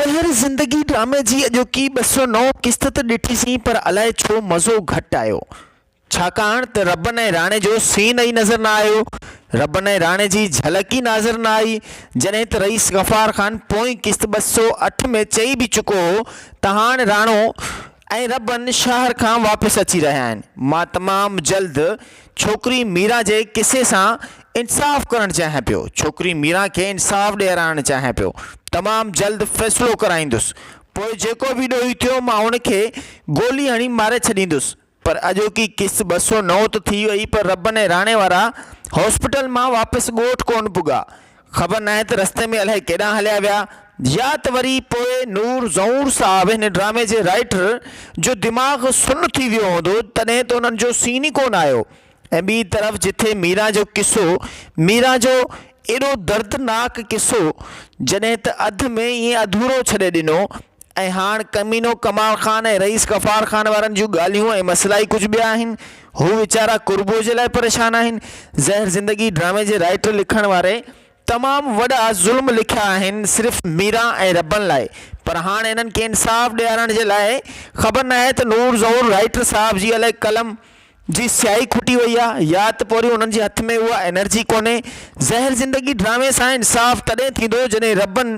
زهر زندگي ڊرامي جي اڄوڪي 209 قسط ته ڏٺي سين پر الائي ڇو مزو گهٽ آيو ڇاڪاڻ ته ربن ۽ راڻي جو سين ئي نظر نه آيو ربن ۽ راڻي جي جهلڪ ئي ناظر نه آئي جڏهن ته رئيس غفار خان پوئين قسط 208 ۾ چئي به چڪو هو ته هاڻ راڻو ۽ ربن شهر کان واپس اچي رهيا آهن. مان تمام جلد ڇوڪري ميران جي قصي سان انصاف ڪرڻ چاهيان پيو. ڇوڪري ميران کي انصاف ڏيارائڻ چاهيان پيو. تمام جلد فيصلو ڪرائيندس. پوء جيڪو به ڏوهي ٿيو مان ان کي گولي هڻي ماري ڇڏيندس. پر اڄوڪي قسط 209 ته ٿي وئي پر ربن ۽ راڻي وارا هاسپيٽل مان واپس ڳوٺ ڪونه پڳا. خبر ناهي ته رستي ۾ الائي ڪيڏانهن هليا ويا يا ته وري پوء نور زئور صاحب هن ڊرامي جي رائيٽر جو دماغ سن ٿي ويو هوندو تڏهن ته انهن جو سين ئي ڪونه آيو ۽ ٻي طرف جٿي ميران جو قصو ميران جو ايڏو دردناڪ قصو جڏهن ته اڌ ۾ ائين اڌورو ڇڏي ڏنو ۽ هاڻ ڪمينو ڪمال خان ۽ رئيس غفار خان وارن جون ڳالهيون ۽ مسئلا ئي ڪجهه ٻيا آهن. هو ويچارا قربو جي لاء پريشان آهن. زهر زندگي ڊرامي جي رائيٽر لکڻ واري تمام وڏا ظلم لکيا آهن صرف ميران ۽ ربن لاء پر هاڻ انهن کي انصاف ڏيارڻ جي لاء خبر ناهي ته نور ظهور رائيٽر صاحب جي الائي قلم جي سياهي کٽي وئي آ يا ته پوء وري انهن جي هٿ ۾ اها انرجي ڪونهي. زهر زندگي ڊرامي سان انصاف تڏهن ٿيندو جڏهن ربن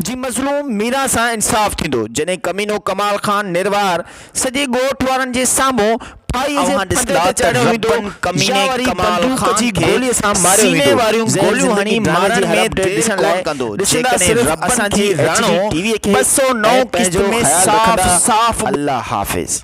جي مظلوم ميران سان انصاف ٿيندو جڏهن ڪمينو ڪمال خان نروار سڄي ڳوٺ وارن جي سامهون ڦاهي جي اوهان ڦندي ڏسندا تي ته چاڙهيو ويندو ربن يا ڪميني وري ڪمال بندوق خان جي کي گولي سان ماريو سيني ويندو. واريون زهر گوليون زندگي هڻي ڊرامي مارڻ جي هر ۾ اپڊيٽ دير ڏسڻ ڪونه لاء ڪندو. ڏسندا جيڪڏهن صرف ربن اسان کي جي H Rano D T V کي 209 ۽ قسط پنهنجو ۾ خيال صاف رکندا صاف الله حافظ.